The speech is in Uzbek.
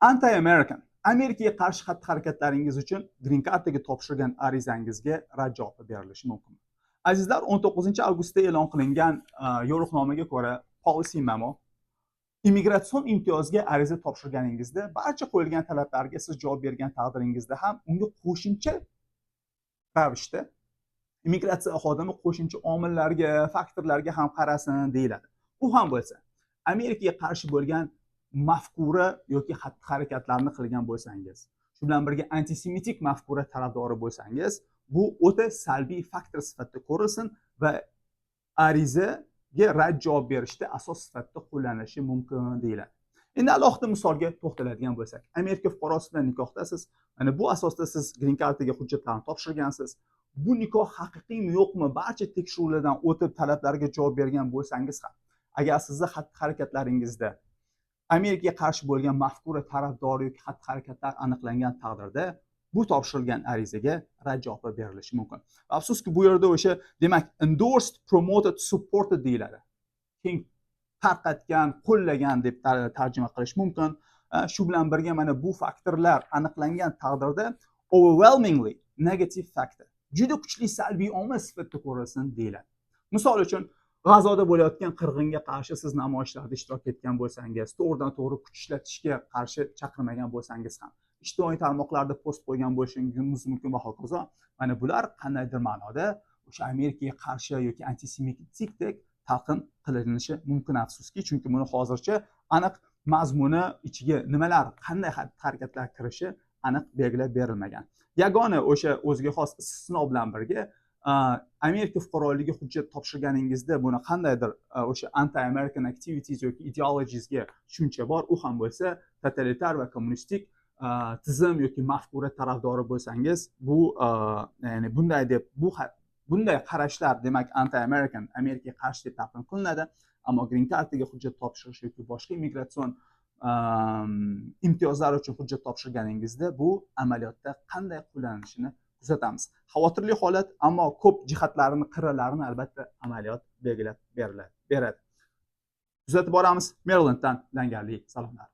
Anti-American, Amerikaga qarshi xatti harakatlaringiz uchun green kartaga topshirgan arizangizga rad javobi berilishi mumkin. Azizlar, 19 avgustda e'lon qilingan yo'riqnomaga ko'ra, policy memo, immigratsion imtiyozga ariza topshirganingizda barcha qo'yilgan talablarga siz javob bergan taqdiringizda ham unga qo'shimcha ravishda immigratsiya xodimi qo'shimcha omillarga, faktorlarga ham qarasin deyiladi. U ham bo'lsa, Amerikaga qarshi bo'lgan mafkura yoki xatti harakatlarni qilgan bo'lsangiz, shu bilan birga antisemitik mafkura tarafdori bo'lsangiz, bu o'ta salbiy faktor sifatida ko'rilsin va arizaga rad javob berishda asos sifatida qo'llanilishi mumkin deyiladi. Endi alohida misolga to'xtaladigan bo'lsak, Amerika fuqarosi bilan nikohdasiz. Mana bu asosda siz green kartaga hujjatlarni topshirgansiz. Bu nikoh haqiqiymi, yo'qmi, barcha tekshiruvlardan o'tib, talablarga javob bergan bo'lsangiz ham, agar sizni xatti harakatlaringizda Amerikaga qarshi bo'lgan mafkura tarafdori yoki xatti harakatlar aniqlangan taqdirda, bu topshirilgan arizaga rad javobi berilishi mumkin. Afsuski, bu yerda o'sha, demak, endorsed, promoted, supported deyiladi, keng tarqatgan, qo'llagan deb tarjima qilish mumkin. Shu bilan birga mana bu faktorlar aniqlangan taqdirda overwhelmingly negative factor, juda kuchli salbiy omil sifatida ko'rilsin deyiladi. Misol uchun, G'azoda bo'layotgan qirg'inga qarshi siz namoyishlarda ishtirok etgan bo'lsangiz, to'g'ridan to'g'ri kuch ishlatishga qarshi chaqirmagan bo'lsangiz ham, ijtimoiy tarmoqlarda post qo'ygan bo'lishingiz mumkin va hokazo. Mana bular qandaydir ma'noda o'sha Amerikaga qarshi yoki antisemitikdek talqin qilinishi mumkin, afsuski, chunki buni hozircha aniq mazmuni ichiga nimalar, qanday xatti harakatlar kirishi aniq belgilab berilmagan. Yagona o'sha o'ziga xos istisno bilan birga Amerika fuqaroligiga hujjat topshirganingizda buni qandaydir o'sha anti American activities yoki ideologiesga tushuncha bor, u ham bo'lsa totalitar va kommunistik tizim yoki mafkura tarafdori bo'lsangiz, bu ya'ni bunday deb bunday qarashlar, demak, anti American, Amerikaga qarshi deb talqin qilinadi. Ammo green kartaga hujjat topshirish yoki boshqa immigratsion imtiyozlar uchun hujjat topshirganingizda bu amaliyotda qanday qo'llanilishini kuzatamiz. Xavotirli holat, ammo ko'p jihatlarini, qirralarini albatta amaliyot belgilab beriladi, beradi. Kuzatib boramiz. Merilenddan langarli salomlar.